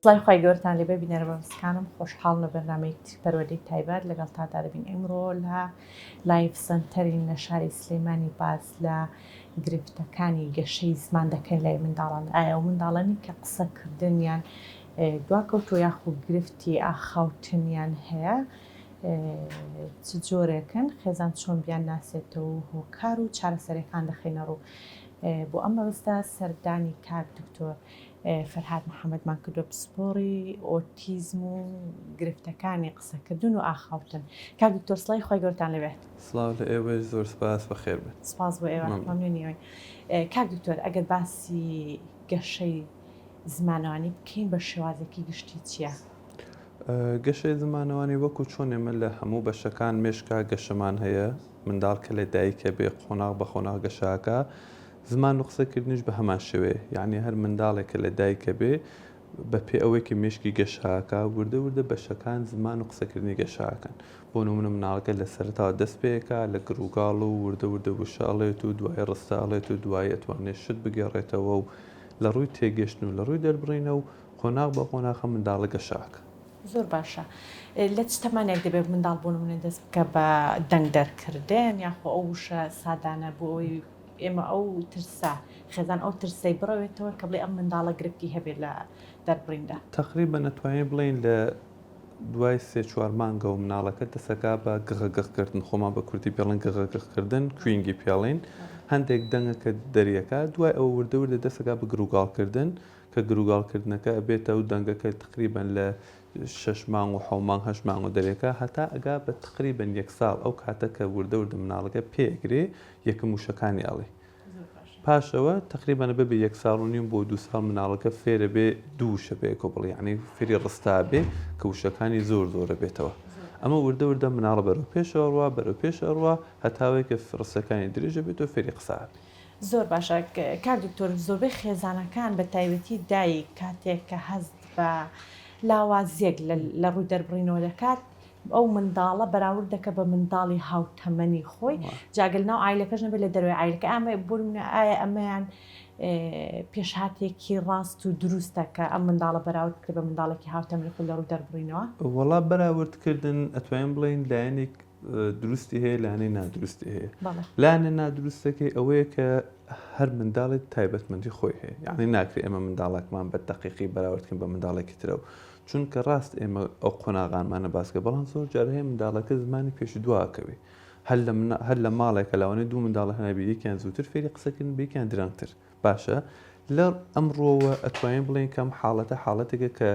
سڵاوی خوای گەورەتان لێبێ بینەرە بەڕێزەکانم خۆشحاڵم لە بەرنامەیەکی پەروەردەی تایبەت لەگەڵتاندا دەبین ئیمڕۆ لە لایف سەنتەرین لە شاری سلێمانی باس لە گرفتەکانی گەشەی زمان دەکەین لای منداڵان ئایا ئەو منداڵانی کە قسەکردنیان دواکەوتووە یاخود گرفتی ئاخاوتنیان هەیە چ جۆرێکن خێزان چۆن بیان ناسێتەوە و هۆکار و چارەسەرەکان دەخەینە ڕوو بۆ ئەم مەبەستە سەردانی کاک دکتۆر فەرهاد محەمەدمان کردووە پسپۆڕی ئۆتیزم و گرفتەکانی قسەکردن و ئاخاوتن. کاک دکتۆر سڵاوی خوای گەورەتان لێبێت. سڵاو لە ئێوەش زۆر سپاس بەخێر بێن. سپاس بۆ ئێوە مەمنونی ئێوەین. کاک دکتۆر ئەگەر باسی گەشەی زمانەوانی بکەین بە شێوازێکی گشتی چییە؟ گەشەی زمانەوانی وەکو چۆن ئێمە لە هەموو بەشەکان مێشکا گەشەمان هەیە منداڵ کە لە دایکە بێ قۆناغ بە قۆناغ گەشاکە زمان و قسەکردنیش بە هەمان شێوەیە، یەعنی هەر منداڵێک کە لە دایکە بێ بە پێ ئەوەی کە مێشکی گەشە ئەکا وردە وردە بەشەکان زمان و قسەکردنی گەشە ئەکەن. بۆ نموونە منداڵەکە لە سەرەتاوە دەست پێ ئەکا لە گڕوگاڵ و وردە وردە وشە ئەڵێت و دوایی ڕستە ئەڵێت و دوایی ئەتوانێ شت بگێڕێتەوە و لە ڕووی تێگەشتن و لە ڕووی دەربڕینە و قۆناغ بە قۆناغ ئەم منداڵە گەشە ئەکا. زۆر باشە لە چ تەمەنێک دەبێت منداڵ بۆ نمونە دەست بکە بە دەنگ دەرکردن یاخۆ ئەو وشە سادانە بۆ ئەوەی ئێمە ئەو ترسە خێزان ئەو ترسەی بڕەوێتەوە کە بڵێ ئەم منداڵە گرفتی هەبێت لە دەربڕیندا. تەقریبەن ئەتوانین بڵێین لە دوای سێ چوار مانگەوە مناڵەکە دەسەکا بە گغەگغ کردن خۆمان بە کوردی پێڵێن گغەگغ کردن کوینگی پێڵین هەندێک دەنگە کە دەریەکا دوای ئەوە وردە وردە دەسەکا بە گروگاڵ کردن کە گروگاڵ کردنەکە ئەبێتە و دەنگەکە تقریبەن لە شەش مانگ و حەو مانگ هەشت مانگ و دەرێکا هەتا ئەگا بە تقریبەن یەک ساڵ ئەو کاتە کە وردە وردە مناڵەکە پێ ئەگرێ یەکەم وشەکانی ئەڵێ پاش ئەوە تقریبەن ئەبێ بە یەک ساڵ و نیو بۆ دوو ساڵ مناڵەکە فێرە بێ دوو وشە بەیەکەوە بڵێ یعنی فێری ڕستا بێ کە وشەکانی زۆر زۆرە بێتەوە ئەمە وردە وردە مناڵە بەرەو پێشەوە ڕوا بەرەو پێش ئەڕوا هەتاوەی کە ڕستەکانی درێژە بێتەوە فێری قسە ئەبێ. زۆر باشە کاک دکتۆر زۆربەی خێزانەکان بە تایبەتی دایک کاتێک کە هەست بە لاوازیەک لە ڕووی دەربڕینەوە دەکات ئەو منداڵە بەراورد دەکە بە منداڵی هاوتەمەنی خۆی جاگەل ناو ئایلەکەش نەبێت لە دەروی ئایلەکە ئەمە بۆ نمونە ئایا ئەمەیان پێشهاتێکی ڕاست و دروستە کە ئەم منداڵە بەراورد بکرێت بە منداڵێکی هاوتەمەنی خۆی لە ڕووی دەربڕینەوە؟ وەڵا بەراوردکردن ئەتوانین بڵێین لایەنێک دروستی هەیە لایەنەی نادروستی هەیە لایەنە نادروستەکەی ئەوەیە کە هەر منداڵێک تایبەتمەندی خۆی هەیە یعنی ناکرێت ئێمە منداڵێکمان بە دەقیقی بەراوردکەین بە منداڵێکی ترەوە چونکە ڕاست ئێمە ئەو قۆناغانمانە باسکە بەڵام زۆر جار هەیە منداڵەکە زمانی پێش دواکەوێ هەر لە هەر لە ماڵێکە لەوانەیە دوو منداڵ هەنابێ یەکیان زووتر فێری قسەکردن بێ یەکیان درەنگتر باشە لە ئەم ڕووەوە ئەتوانین بڵێین کە ئەم حاڵەتە حاڵەتێکە کە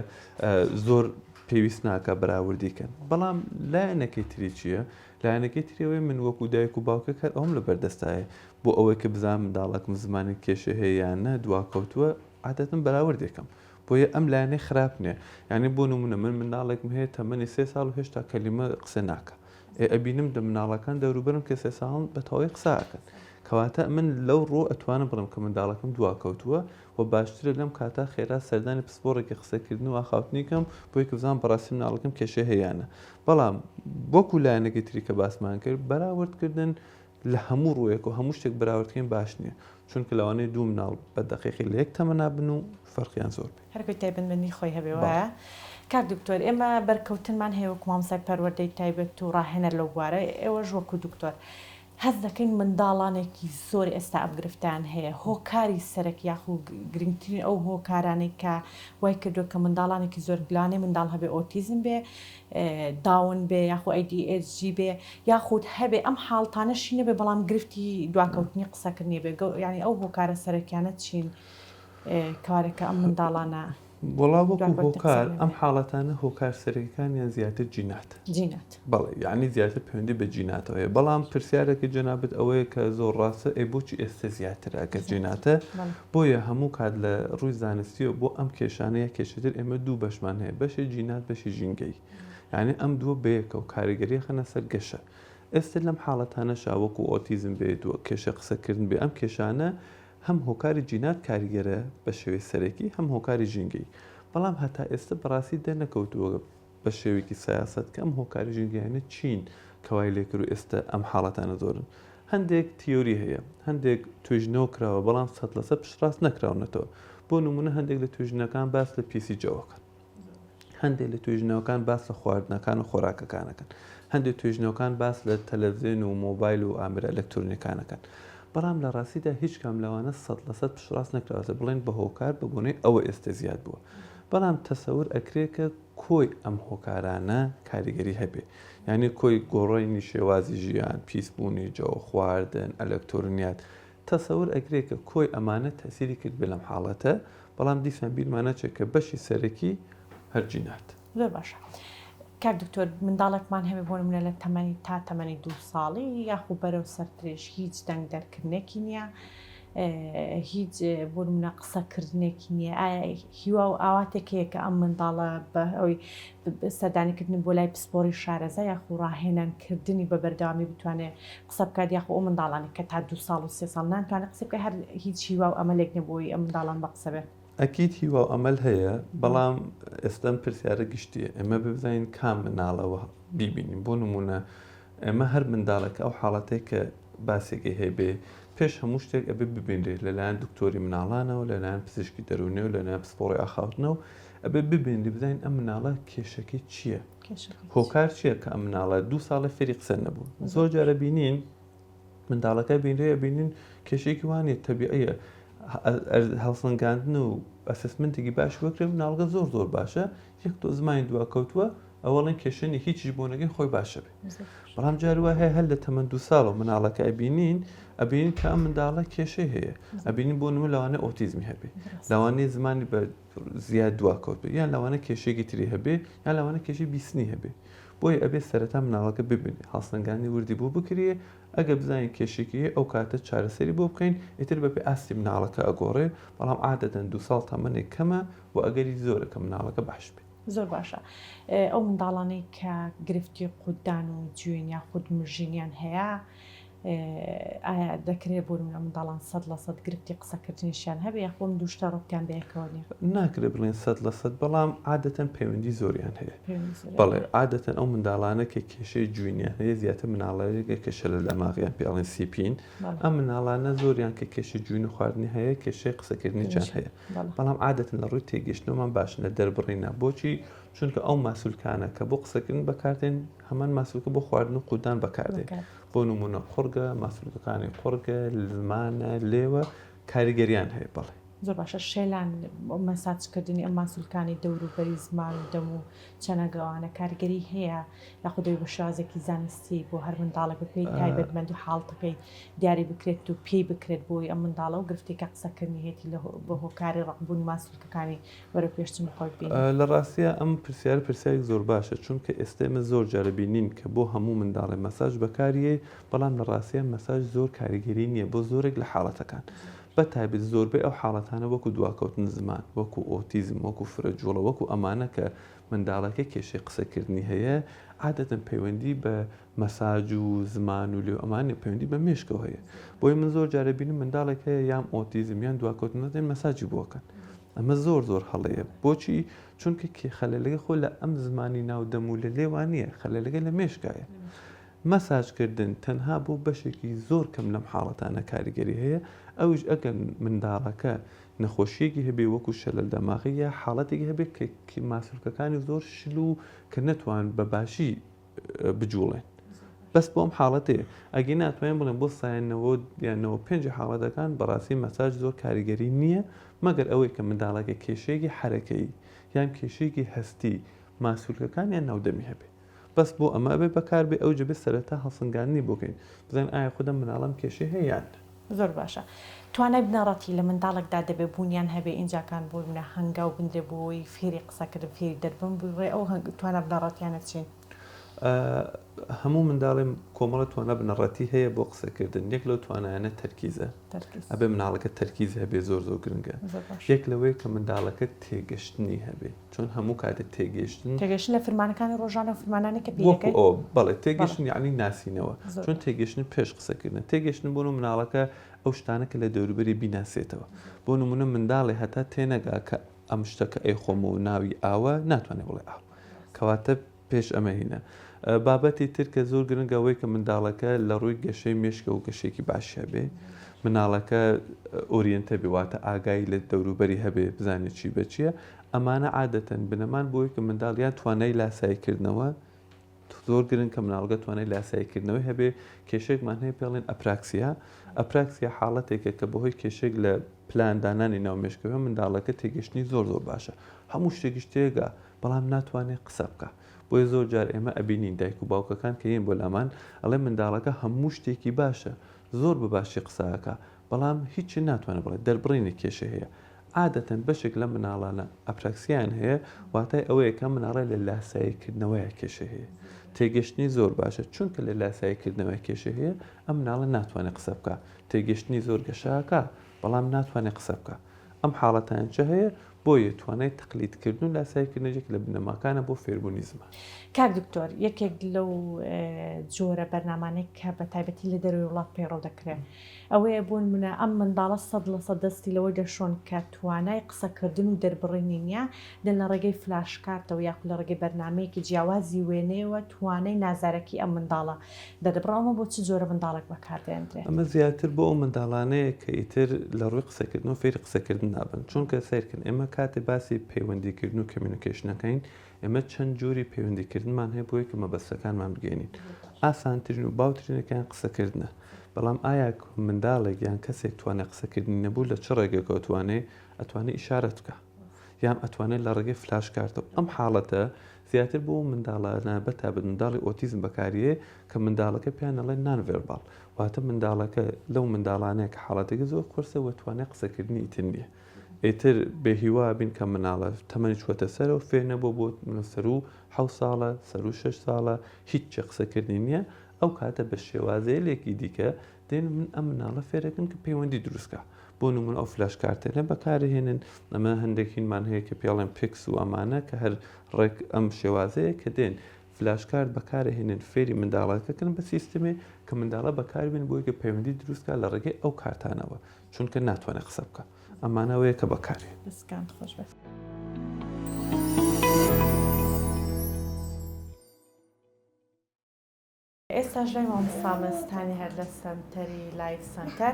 زۆر پێویست ناکە بەراوردی کەن بەڵام لایەنەکەی تری چییە؟ لایەنەکەی تریەوەی من وەکو دایک و باوکێک هەر ئەوم لە بەردەستایە بۆ ئەوەی کە بزانم منداڵەکەم زمانی کێشە هەیە یان نە دواکەوتووە عادەتەن بەراوردێکم بۆیە ئەم لایەنەی خراپ نییە یعنی بۆ نمونە من منداڵێکم هەیە تەمەنی سێ ساڵ و هێشتا کەلیمە قسە ناکە ئێ ئەبینم دە مناڵەکان دەوروبەرم کە سێ ساڵن بە تەواوی قسە ئەکەن کەواتە من لەو ڕوو ئەتوانم بڵێم کە منداڵەکەم دواکەوتووە و باشترە لەم کاتە خێرا سەردانی پسپۆڕێکی قسەکردن و ئاخاوتنی کەم بۆی کە بزانم بەڕاستی مناڵەکەم کێشەی هەیە یان نا بەڵام وەکو لایەنەکەی تری کە باسمان کرد بەراوردکردن لە هەموو ڕوویەک و هەموو شتێک بەراوردکەین باش نییە چونکە لەوانەیە دوو مناڵ بە دەقیقی لە یەک تەمەنا بن و فەرقیان زۆر بێ. هەر کۆی تایبەتمەندی خۆی هەبێ وایە کاک دکتۆر ئێمە بەرکەوتنمان هەیە وەکو مامۆستای پەروەردەی تایبەت و ڕاهێنەر لەو بوارە ئێوەش وەکو دکتۆر هەست دەکەین منداڵانێکی زۆر ئێستا ئەم گرفتەیان هەیە هۆکاری سەرەکی یاخو گرنگترین ئەو هۆکارانەی کە وای کردووە کە منداڵانێکی زۆر لەوانەیە منداڵ هەبێ ئۆتیزم بێ داون بێ یاخو ADHD بێ یاخود هەبێ ئەم حاڵتانەشی نەبێ بەڵام گرفتی دواکەوتنی قسەکردنی بێ یانی ئەو هۆکارە سەرەکیانە چین کارەکە ئەم منداڵانە وەڵا وەکو هۆکار ئەم حاڵەتانە هۆکار سەرەکیەکانیان زیاتر جینات جینات بەڵێ یعنی زیاتر پەیوەندی بە جیناتەوە هەیە بەڵام پرسیارەکە جەنابت ئەوەیە کە زۆر ڕاستە ئەی بۆچی ئێستا زیاترە ئەگەر جیناتە بۆیە هەموو کات لە ڕووی زانستیەوە بۆ ئەم کێشانە یا کێشەتر ئێمە دوو بەشمان هەیە بەشی جینات بەشی ژینگەی یعنی ئەم دووە بەیەکەوە کاریگەری خەنە سەر گەشە ئێستا لەم حاڵەتانەشا وەکو ئۆتیزم بێت و کێشە قسەکردن بێ ئەم کێشانە هەم هۆکاری جینات کاریگەرە بە شێوەی سەرەکی هەم هۆکاری ژینگەی بەڵام هەتا ئێستا بەڕاستی دەرنەکەوتووە بە شێوەیەکی سەیاسەت کە ئەم هۆکاری ژینگەیانە چین کە وای لێکرد و ئێستا ئەم حاڵەتانە زۆرن هەندێک تیۆری هەیە هەندێک توێژینەوە کراوە بەڵام سەد لەسەد پشتڕاست نەکراونەتەوە بۆ نمونە هەندێک لە توێژینەکان باس لە پیسی جەوەکەن. هەندێک لە توێژینەوەکان باس لە خواردنەکان و خۆراکەکان ئەکەن، هەندێک توێژینەوەکان باس لە تەلەڤزیۆن و مۆبایل و ئامێرە ئەلکترۆنیەکان ئەکەن، بەڵام لە ڕاستیدا هیچ کام لەوانە 100% پشتڕاست نەکراوەتە بڵێن بە هۆکار بە بۆنەی ئەوە ئێستە زیاد بووە، بەڵام تەسەور ئەکرێ کە کۆی ئەم هۆکارانە کاریگەری هەبێ، یانی کۆی گۆڕینی شێوازی ژیان، پیسبوونی جەو، خواردن، ئەلکتۆرنیات، تەسەور ئەکرێ کە کۆی ئەمانە تەئسیری کردبێ لەم حاڵەتە، بەڵام دیسان بیرمان نەچێ کە بەشی سەرەکی هەر جینات. زۆر باشە کاک دکتۆر منداڵێکمان هەبێ بۆ نمونە لە تەمەنی تا تەمەنی دوو ساڵی یاخو بەرەو سەرتریش هیچ دەنگ دەرکردنێکی نییە هیچ بۆ نمونە قسەکردنێکی نییە ئایا هیوا و ئاواتێک هەیە کە ئەم منداڵە بە ئەوی سەردانیکردنی بۆ لای پسپۆڕی شارەزا یاخو ڕاهێنان کردنی بە بەردەوامی بتوانێت قسە بکات یاخو ئەو منداڵانەی کە تا دوو ساڵ و سێ ساڵ ناتوانێت قسە بکات هەر هیچ هیوا و ئەمەلێک نیە بۆ ئەوەی ئەم منداڵان بە قسە بێن؟ ئەکید هیوا و ئەمەل هەیە بەڵام ئێستا ئەم پرسیارە گشتیە ئێمە بزانین کام مناڵە بیبینین بۆ نمونە ئێمە هەر منداڵێک ئەو حاڵەتێک کە باسێکی هەیبێ پێش هەموو شتێک ئەبێ ببینرێت لەلایەن دکتۆری مناڵانەوە لەلایەن پزیشکی دەروونیەوە لەلایەن پسپۆڕی ئاخاوتنەوە ئەبێ ببینری بزانین ئەم مناڵە کێشەکەی چییە هۆکار چییە کە ئەم مناڵە دوو ساڵە فێری قسە نەبوو زۆر جارە بینین منداڵەکە بینرێ بینین کێشێکی وانە تەبیعیە هەڵسەنگاندن و assessment ێکی باش وەکرێ مناڵگە زۆر زۆر باشە یەک تۆ زمانی دواکەوتووە ئەوەڵێن کێشەنی هیچیش بۆ نەگەی خۆی باشە بێ بەڵام جار وای هەیە هەر لە تەمەن دوو ساڵەوە مناڵەکە ئەبینین ئەبینین کە ئەم منداڵە کێشەی هەیە ئەبینین بۆ نموونە لەوانەیە ئۆتیزمی هەبێ لەوانەیە زمانی بە زیاد دواکەوت بێ یان لەوانە کێشێکی تری هەبێ یان لەوانە کێشەی بیستنی هەبێ بۆیە ئەبێ سەرەتا مناڵەکە ببینێ هەڵسەنگاندنی وردی بۆ بکرێ ئەگەر بزانین کێشێکی هەیە ئەو کاتە چارەسەری بۆ بکەین ئیتر بەپێی ئاستی مناڵەکە ئەگۆڕێ بەڵام عادەتەن دوو ساڵ تەمەنێک کەمە و ئەگەری زۆرە کە مناڵەکە باش بێ. زۆر باشە ئەو منداڵانەی کە گرفتی قوتدان و جوین یاخود مژینیان هەیە ئایا دەکرێت بۆ نمونە منداڵان 100% گرفتی قسەکردنیشیان هەبێ یاخۆ ئەم دوو شتە ڕەبتیان بە یەکەوە نییە؟ ناکرێت بڵێن 100% بەڵام عادەتەن پەیوەندی زۆریان هەیە بەڵێ عادەتەن ئەو منداڵانە کە کێشەی جوینیان هەیە زیاتر مناڵێکە کە شەلەل دەماغیان پێ ئەڵێن سیپین ئەم مناڵانە زۆریان کە کێشەی جوین و خواردنی هەیە کێشەی قسەکردنیشیان هەیە بەڵام عادەتەن لە ڕووی تێگەشتنەوەمان باشن لە دەربڕینە بۆچی چونکە ئەو ماسولکانە کە بۆ قسەکردن بەکاردێن هەمان ماسولکە بۆ خواردن و قودان بەکاردێن بۆ نمونە قوڕگە ماسولکەکانی قوڕگە زمانە لێوە کاریگەریان هەیە بەڵێ. زۆر باشە شێلان مەساجکردنی ئەم ماسولکانی دەوروبەری زمان و دەم و چەنەگە ئەوانە کاریگەری هەیە یاخود دەبێت بە شێوازێکی زانستی بۆ هەر منداڵێک بەپێی تایبەتمەندی حاڵتەکەی دیاری بکرێت و پێی بکرێت بۆی ئەم منداڵە و گرفتی کە قسەکردنی هەیەی لە بە هۆکاری ڕەقبوونی ماسولکەکانی بەرەو پێشچون خۆی بینی. لە ڕاستیا ئەم پرسیارە پرسیارێک زۆر باشە چونکە ئێستا ئێمە زۆر جار بینین کە بۆ هەموو منداڵێ مەساج بەکاریێ بەڵام لە ڕاستیا مەساج زۆر کاریگەری نییە بۆ زۆرێک لە حاڵەتەکان بە تایبەت زۆربەی ئەو حاڵەتانە وەکو دواکەوتن زمان وەکو ئۆتیزم وەکو فرە جوڵە وەکو ئەمانە کە منداڵەکە کێشەی قسەکردنی هەیە عادەتەن پەیوەندی بە مەساج و زمان و لێو ئەمانە پەیوەندی بە مێشکەوە هەیە بۆیە من زۆر جارە بینم منداڵێک هەیە یان ئۆتیزم یان دواکەوتن دێن مەساجی بۆکەن ئەمە زۆر زۆر هەڵەیە بۆچی چونکە کێ خەلەلەکە خۆ لە ئەم زمانی ناو دەم و لە لێوان نییە خەلەلەکە لە مێشکایە مەساجکردن تەنها بۆ بەشێکی زۆر کەم لەم حاڵەتانە کاریگەری هەیە ئەویش ئەگەر منداڵەکە نەخۆشیەکی هەبێ وەکو شەلەل دەماغی یا حاڵەتێکی هەبێ کە ماسولکەکانی زۆر شل و کە نەتوان بە باشی بجوڵێن بەس بۆ ئەم حاڵەتەیە ئەگەی ناتوانین بڵێن بۆ سایە 90 یان 95 حاڵەتەکان بەڕاستی مەساج زۆر کاریگەری نییە مەگەر ئەوەی کە منداڵەکە کێشەیەکی حەرەکەیی یان کێشەیەکی هەستی ماسولکەکان یان ناودەمی هەبێ بەس بۆ ئەمە ئەبێ بەکاربێ ئەو جەبێ سەرەتا هەڵسەنگاندنی بۆ کەین بزانین ئایا خودم مناڵم کێشەی هەیە یان نا. زۆر باشە توانای بنەڕەتی لە منداڵێکدا دەبێ بوونیان هەبێ ئینجاکان بۆ نمونە هەنگاو بنرێ بۆ ئەوەی فێری قسەکردن فێری دەربڕین بڕێ ئەو توانا بنەڕەتیانە چین؟ هەموو منداڵێ کۆمەڵە توانا بنەڕەتی هەیە بۆ قسەکردن یەک لەو توانایانە تەرکیزە ئەبێ مناڵەکە تەرکیز هەبێ زۆر زۆر گرنگە یەک لەوەیە کە منداڵەکە تێگەشتنی هەبێ چۆن هەموو کاتێ تێگەشتن تێگەشتن لە فرمانەکانی ڕۆژانە و فرمانانی کە پێی وەکو ئەوە بەڵێ تێگەشتن یعنی ناسینەوە چۆن تێگەشتن پێش قسەکردن تێگەشتن بۆ مناڵەکە ئەو شتانە کە لە دەوروبەری بیناسێتەوە بۆ نمونە منداڵێ هەتا تێنەگا کە ئەم شتە کە ئەیخۆمەوە ناوی ئاوە ناتوانێت بڵێ ئاو کەواتە پێش ئەمە هینە. بابەتی تر کە زۆر گرنگە ئەوەی کە منداڵەکە لە ڕووی گەشەی مێشکەوە گەشەیەکی باشی هەبێ. مناڵەکە oriented بێ واتە ئاگای لە دەوروبەری هەبێ بزانێت چی بە چییە ئەمانە عادەتەن بنەمان بۆی کە منداڵ یان توانای لاساییکردنەوە زۆر گرنگ کە مناڵگە توانای لاساییکردنەوەی هەبێ کێشێکمان هەیە پێڵێن apraxia apraxia حاڵەتێکە کە بەهۆی کێشێک لە پلان دانانی ناو مێشکەوە منداڵەکە تێگەشتنی زۆر زۆر باشە هەموو شتێکیش تێگا بەڵام ناتوانێت قسە بکە بۆیە زۆر جار ئێمە ئەبینین دایک و باوکەکان کە یەن بۆ لامان ئەڵێ منداڵەکە هەموو شتێکی باشە زۆر بە باشی قسە ئەکا بەڵام هیچ ناتوانێت بڵێت دەربڕینی کێشەی هەیە عادەتەن بەشێک لەم مناڵانە apraxia یان هەیە واتای ئەوەیە کە مناڵە لە لاسایی کردنەوەیە کێشەی هەیە تێگەشتنی زۆر باشە چونکە لە لاسایی کردنەوەی کێشەی هەیە ئەم مناڵە ناتوانێت قسە بکە تێگەشتنی زۆر گەشەکە بەڵام ناتوانێت قسە بکە ئەم حاڵەتانە چە هەیە بۆیە توانای تەقلیدکردن و لاساییکردن یەکێک لە بنەماکانە بۆ فێربوونی زمان. کاک دکتۆر یەکێک لەو جۆرە بەرنامانەی کە بە تایبەتی لە دەرەوەی وڵات پەیڕەو دەکرێت ئەوەیە بۆ نمونە ئەم منداڵە 100% دەستی لەوە دەشۆن کە توانای قسەکردن و دەربڕینی نییە دەن لە ڕێگەی flash card ەوە یاخود لە ڕێگەی بەرنامەیەکی جیاوازی وێنەیەوە توانای نازارەکی ئەم منداڵە دەردەبڕن ئەمە بۆ چ جۆرە منداڵێک بەکاردێندرێت؟ ئەمە زیاتر بۆ ئەو منداڵانەیە کە ئیتر لە ڕووی قسەکردنەوە فێری قسەکردن نابن چونکە سەیرکەن ئێمە کاتێ باسی پەیوەندیکردن و communication ئەکەین ئێمە چەند جۆری پەیوەندیکردنمان هەیە بۆیە کە مەبەستەکانمان بگەێنین ئاسانترین و باوترینەکان قسەکردنە بەڵام ئایا منداڵێک یان کەسێک توانای قسەکردنی نەبوو لە چ ڕێگەکەوە توانێ ئەتوانێ ئیشارەت بکە یان ئەتوانێت لە ڕێگەی flash card ەوە ئەم حاڵەتە زیاتر بۆ منداڵانە بەتابەت منداڵی ئۆتیزم بەکاریێ کە منداڵەکە پێیان ئەڵێن non-verbal واتە منداڵەکە لەو منداڵانەیە کە حاڵەتەکە زۆر قورسە و توانای قسەکردنی ئیتر نییە ئیتر بێهیوا بین کە مناڵە تەمەنی چوەتە سەرەوە فێر نەبوو بۆ سەرو حەو ساڵە سەرو شەش ساڵە هیچ چێ قسەکردنی نییە ئەو کاتە بە شێوازەیلێکی دیکە دێن من ئەم مناڵە فێرەکەن کە پەیوەندی دروستکە بۆ نمونە ئەو flash card ێنە بەکارهێنن ئەمە هەندێک هینمان هەیە کە پێڵێن PECS و ئەمانە کە هەر ڕێک ئەم شێوازەیە کە دێن flash card بەکارهێنن فێری منداڵەکەکەن بە سیستمێ کە منداڵە بەکاربێن بۆی کە پەیوەندی دروستکە لە ڕێگەی ئەو کارتانەوە چونکە ناتوانێت قسە بکە ئەمانەوەیە کە بەکارێ دەستکانت خۆش بێت. ئێستاش لای مامۆستا مەستانی هەر لە سەنتەری Life Center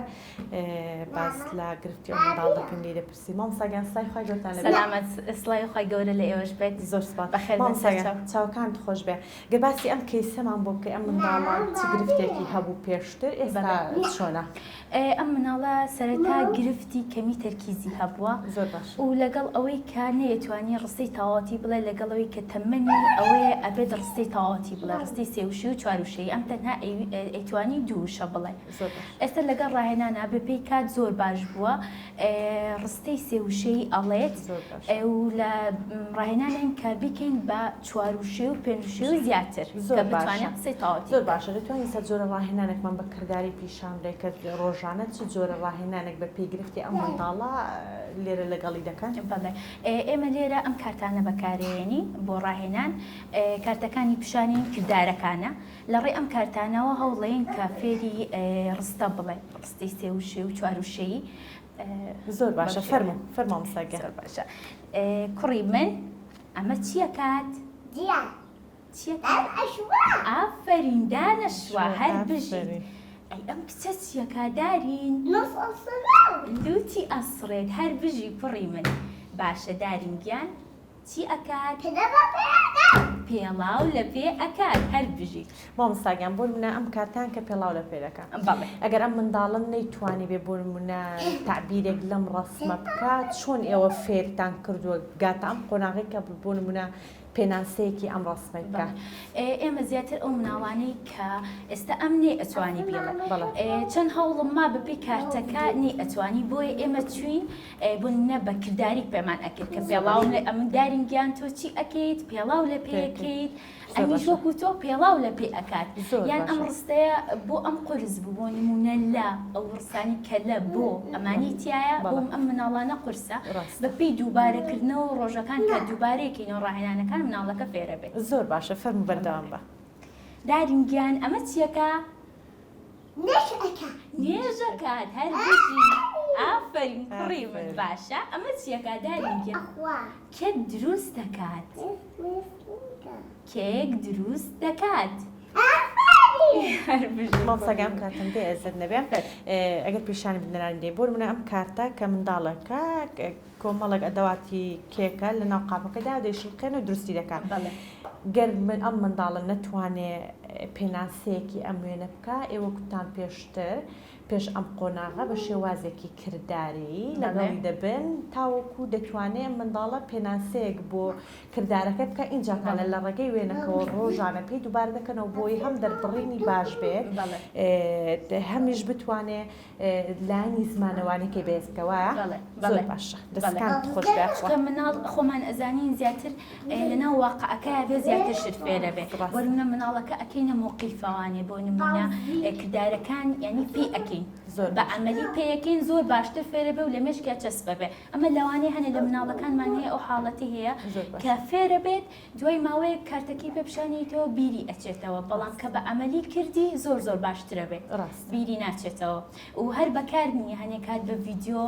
باس لە گرفتی ئەو منداڵ دەکەن لێی دەپرسی مامۆستا گیان سڵای خوای گەورەتان لێ بێت. سەلامەت سڵاوی خوای گەورە لە ئێوەش بێت. زۆر سپاس بەخێر بێن مامۆستا گیان سەرچاو. چاوەکانت خۆش بێ گەر باسی ئەم کەیسەمان بۆ بکەی ئەم منداڵە چ گرفتێکی هەبوو پێشتر ئێستا بەڵێ. چۆنە؟ ئەم مناڵە سەرەتا گرفتی کەمی تەرکیزی هەبووە زۆر باش. و لەگەڵ ئەوەی کە نەیەتوانی ڕستەی تەواوەتی بڵێ لەگەڵ ئەوەی کە تەمەنی ئەوەیە ئەبێت ڕستەی تەواوەتی بڵێ ڕستەی سێ وشەی و چوار وشەیی ئەم تەنها ئەیتوانی دوو وشە بڵێ زۆر باش. ئێستا لەگەڵ ڕاهێنانا بەپێی کات زۆر باش بووە ڕستەی سێ وشەیی ئەڵێت زۆر باش. و لە ڕاهێنانین کە بیکەین بە چوار وشەی و پێنج وشەی و زیاتر زۆر کە باشە. بتوانێت قسەی تەواوەتی زۆر بکات. باشە دەتوانین سەر جۆرە ڕاهێنانێکمان بە کرداری پیشان بدەی کە ڕۆژانە چ جۆرە ڕاهێنانێک بە پێی گرفتی ئەم منداڵە لێرە لەگەڵی دەکەن؟ بەڵێ ئێمە لێرە ئەم کارتانە بەکارێنین بۆ ڕاهێنان کارتەکانی پیشانی کردارەکانە لە ڕێی ئەم کارتانەوە هەوڵێین کە فێری ڕستە بڵێ ڕستەی سێ وشەی و چوار وشەیی زۆر باشە فەرموو فەرموو مامۆستا گیان. زۆر باشە کوڕی من ئەمە چیەکات؟ دیار چیەکات؟ ئەشوا ئافەرین دانەشوا هەر بژیت. ئافەرین. ئەی ئەم کچە چیەکا دارین؟ لوس ئەسڕێت. لوتی ئەسڕێت هەر بژی کوڕی من. باشە دارین گیان چی ئەکات؟ پێڵاو لە پێ ئەکات. پێڵاو لە پێ ئەکات هەر بژیت. مامۆستا گیان بۆ نمونە ئەم کارتان کە پێڵاو لە پێ دەکا بەڵێ. ئەگەر ئەم منداڵە نەیتوانیبێ بۆ نمونە تەعبیرێک لەم ڕەسمە بکات چۆن ئێوە فێرتان کردووە بگاتە ئەم قۆناغەی کە بۆ نمونە پێناسەیەکی ئەم ڕەسمەی بکا؟ ئێمە زیاتر ئەو مناڵانەی کە ئێستا ئەم نەی ئەتوانی بیڵێ بەڵێ. چەند هەوڵم ما بەپێی کارتەکە نەی ئەتوانی بۆیە ئێمە چوین بۆ نمونە بە کرداری پێمان ئەکرد کە پێڵاوم لە ئەمن دارین گیان تۆ چی ئەکەیت پێڵاو لە پێ ئەکەیت ئەمیش وەکو تۆ پێڵاو لە پێ ئەکات یان ئەم ڕستەیە بۆ ئەم قورس بوو بۆ نمونە لە ئەو ڕستانی کە لە بۆ ئەمانی تایە بۆم ئەم مناڵانە قورسە بە پێی دووبارەکردنەوە ڕۆژەکان کە دووبارەیەکەینەوە ڕاهێنانەکان مناڵەکە فێرە بێت. زۆر باشە فەرموو بەردەوام بە. دارین گیان ئەمە چیەکە؟ نوێژ ئەکا. نوێژ ئەکات هەر بژی ئافەرین کوڕی من باشە ئەمە چیەکە دارین گیان؟ ئەخوا. کێک دروست دەکات. کێک دروست دەکات. ئافەرین. مامۆستا گیان ئەم کارتەم دێ ئەزەت نەبێ ئەگەر پیشانی بنەرانی دێ بۆ نمونە ئەم کارتە کە منداڵەکە کۆمەڵێک ئەدەواتی کێکە لە ناو قاپەکەدا دەیشڵقێن و دروستی دەکات گەر من ئەم منداڵە نەتوانێ پێناسەیەکی ئەم وێنە بکە ئێوە کوتان پێشتر پێش ئەم قۆناغە بە شێوازێکی کرداری لەگەڵی دەبن تاوەکو دەتوانێ ئەم منداڵە پێناسەیەک بۆ کردارەکە بکە ئینجاکانە لە ڕێگەی وێنەکەوە ڕۆژانە پێی دووبارە دەکەنەوە بۆی هەم دەربڕینی باش بێت هەمیش بتوانێ لایەنی زمانەوانیەکەی بەهێز بکە وایە؟ زۆر باشە دەستەکانت خۆش بێ چونکە مناڵ خۆمان ئەزانین زیاتر لەناو واقعەکەیا بێ زیاتر شت فێرە بێ بۆ نمونە مناڵەکە ئەکەینە مۆقیفەوانێ بۆ نمونە کردارەکان یعنی پێی ئەکەین زۆر بە عەمەلی پێیەکەین زۆر باشتر فێرە بێ و لە مێشکیا چەسپە بێ ئەمە لەوانەیە هەنێ لە مناڵەکانمان هەیە ئەو حاڵەتی هەیە کە فێرە بێت دوای ماوەیەک کارتەکەی پێ پیشانیتەوە بیری ئەچێتەوە بەڵام کە بە عەمەلی کردی زۆر زۆر باشترە بێت بیری ناچێتەوە و هەر بەکار نییە هەنێ کات بە ڤیدیۆ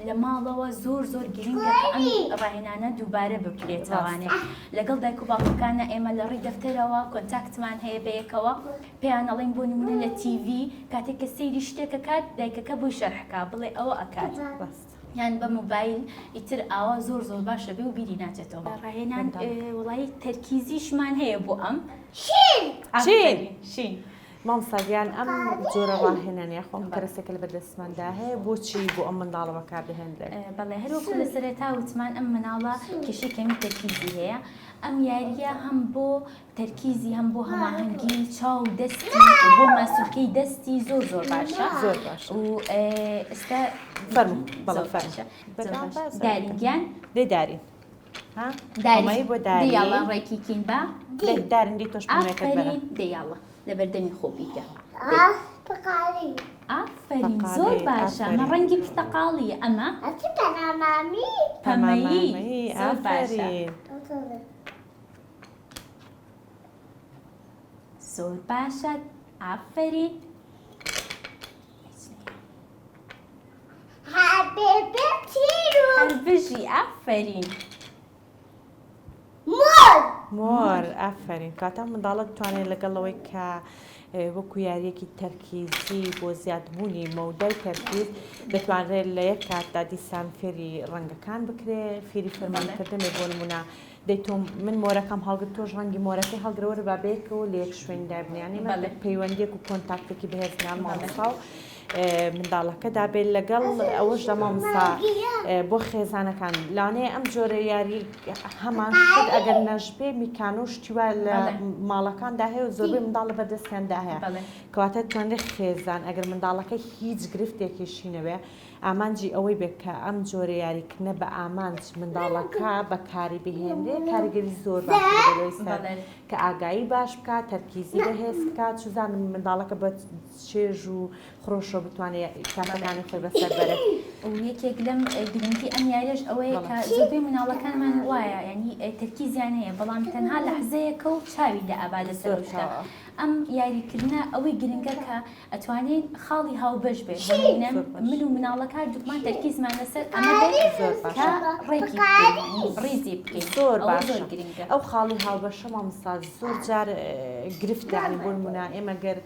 لە ماڵەوە زۆر زۆر گرنگە کە ئەم ڕاهێنانە دووبارە بکرێتەوانێ لەگەڵ دایک و باوکەکانە ئێمە لە ڕێی دەفتەرەوە contact مان هەیە بەیەکەوە پێیان ئەڵێین بۆ نمونە لە تیڤی کاتێک کە سەیری شتێک ئەکات دایکەکە بۆی شەرحکا بڵێ ئەوە ئەکات یان بە مۆبایل ئیتر ئاوا زۆر زۆر باشە بێ و بیری ناچێتەوە ڕاهێنان وڵی تەرکیزیشمان هەیە بۆ ئەم شین شین شین مامۆستا گیان ئەم جۆرە ڕاهێنان یاخۆ ئەم کەرەسەکە لە بەردەستماندا هەیە بۆچی بۆ ئەم منداڵە بەکاردەهێنرێت؟ بەڵێ هەروەکو لە سەرەتا وتمان ئەم مناڵە کێشەی کەمی تەرکیزی هەیە ئەم یارییە هەم بۆ تەرکیزی هەم بۆ هەماهەنگی چاو و دەستی و بۆ ماسولکەی دەستی زۆر زۆر باشە زۆر باشە و ئێستا فەرموو بەڵێ زۆر فەرموو باشە بەردەوام زۆر باشە بە دارین گیان دەی دارین ها دارین ئەمەی بۆ دەی دارین یاڵا ڕێکی کین بە دەی دارین دەی تۆش پەمەیەکەت بەرە ئافەرین دەی یاڵا لەبەردەمی خۆ بیکە. پرتەقاڵی. ئافەرین زۆر باشە ئەمە ڕەنگی پرتەقاڵیە ئەمە پەمەیی زۆر باشە زۆر باشە ئافەرین. هەر بژی ئافەرین. مۆر. مۆر ئافەرین کاتە منداڵە بتوانێت لەگەڵ ئەوەی کە وەکو یاریەکی تەرکیزی بۆ زیادبوونی مەودای تەرکیز دەتوانرێت لە یەک کاتدا دیسان فێری ڕەنگەکان بکرێ فێری فەرمانکردن بێ بۆ نمونە دەی تۆ من مۆرەکەم هەڵگرت تۆش ڕەنگی مۆرەکەی هەڵگرە وەرە با بەیەکەوە لە یەک شوێن دابنێ یانی بەڵێ. پەیوەندیەک و contact ێکی بەهێز نێوان مامۆستا و منداڵەکەدا بێت لەگەڵ ئەوەشدا مامۆستا بۆ خێزانەکان لەوانەیە ئەم جۆرە یاری هەمان شت ئەگەر نەشبێ میکانۆ شتی وا لە ماڵەکاندا هەیە و زۆربەی منداڵ لە بەردەستیاندا هەیە کەواتە توانرێت خێزان ئەگەر منداڵەکە هیچ گرفتێکیشی نەبێ ئامانجی ئەوەی بێت کە ئەم جۆرە یاریکردنە بە ئامانج منداڵەکە بەکاری بهێنرێ کاریگەری زۆر باشی دەبێت لەوەی سەر کە ئاگایی باش بکات تەرکیزی بەهێز بکات چزانم منداڵەکە بە چێژ و خرۆشەوە بتوانێت کاتەکانی خۆی بەسەر بەرێت. و یەکێک لەم گرنگی ئەم یاریەش ئەوەیە کە زۆربەی مناڵەکانمان وایە یانی تەرکیزیان هەیە بەڵام تەنها لەحزەیەکە و چاوی لە ئەبا لەسەر ئەو شتە ئەم یاریکردنە ئەوەی گرنگە کە ئەتوانین خاڵی هاوبەش بێت بۆ نمونە من و مناڵەکە هەردووکمان تەرکیزمان لەسەر ئەمە بێت کە ڕێکی بکەین ڕیزی بکەین زۆر ئەوە باشە زۆر گرنگە ئەو خاڵی هاوبەشە مامۆستا زۆر جار گرفتە یانی بۆ نمونە ئێمە گەر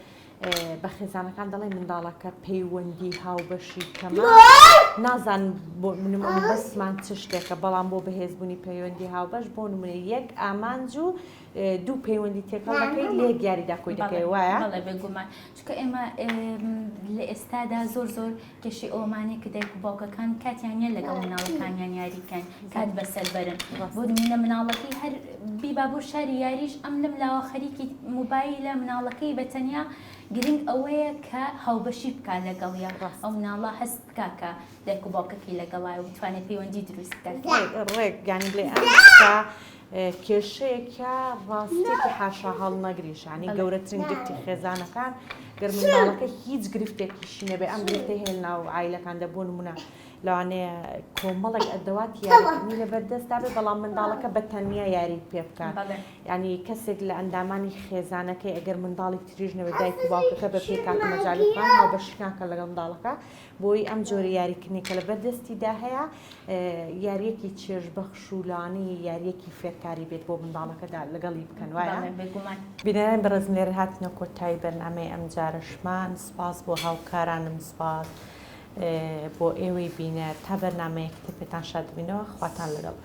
بە خێزانەکان دەڵێن منداڵەکە پەیوەندی هاوبەشی کەمە نازان بۆ نمونە بەسمان چ شتێکە بەڵام بۆ بەهێزبوونی پەیوەندی هاوبەش بۆ نمونە یەک ئامانج و دوو پەیوەندی تێکەڵ دەکەی لە یەک یاریدا کۆی دەکەی وایە؟ بەڵێ بێگومان چونکە ئێمە لە ئێستادا زۆر زۆر کێشەی ئەوەمان هەیە کە دایک و باوکەکان کاتیان نییە لەگەڵ مناڵەکانیان یاری بکەن کات بەسەر بەرن بۆ نمونە مناڵەکەی هەر بیبا بۆ شاری یاریش ئەم لەم لاوە خەریکی موبایلە مناڵەکەی بە تەنیا گرنگ ئەوەیە کە هاوبەشی بکات لەگەڵیا ئەو مناڵە هەست بکا کە دایک و باوکەکەی لەگەڵایە و بتوانێت پەیوەندی دروست بکات. ڕێک یانی بڵێ ئەم قسە کێشەیەکە ڕاستیەکی حاشا هەڵنەگریشە یانی گەورەترین گرفتی خێزانەکان گەر منداڵەکە هیچ گرفتێکیشی نەبێ ئەم گرفتەی هەیە لەناو عایلەکاندا بۆ نمونە. لەوانەیە کۆمەڵێک ئەدەواتی یاریکردنی لەبەردەستدا بێت بەڵام منداڵەکە بە تەنیا یاری پێ بکات یانی کەسێک لە ئەندامانی خێزانەکەی ئەگەر منداڵی تریش نەبێت دایک و باوکەکە بە پێی کات و مەجالی خۆیان هاوبەشی ناکەن لەگەڵ منداڵەکە بۆی ئەم جۆرە یاریکردنی کە لەبەر دەستیدا هەیە یاریەکی چێژبەخش و لەوانەیە یاریەکی فێرکاری بێت بۆ منداڵەکەدا لەگەڵی بکەن وایە؟ بێگومان. بینەرانی بەڕێزم لێرە هاتینە کۆتایی بەرنامەی ئەمجارەشمان سوپاس بۆ هاوکارانم سوپاس بۆ ئێوەی بینەر تا بەرنامەیەکی تر پێتان شاد دەبینەوە خواتان لەگەڵ بێت.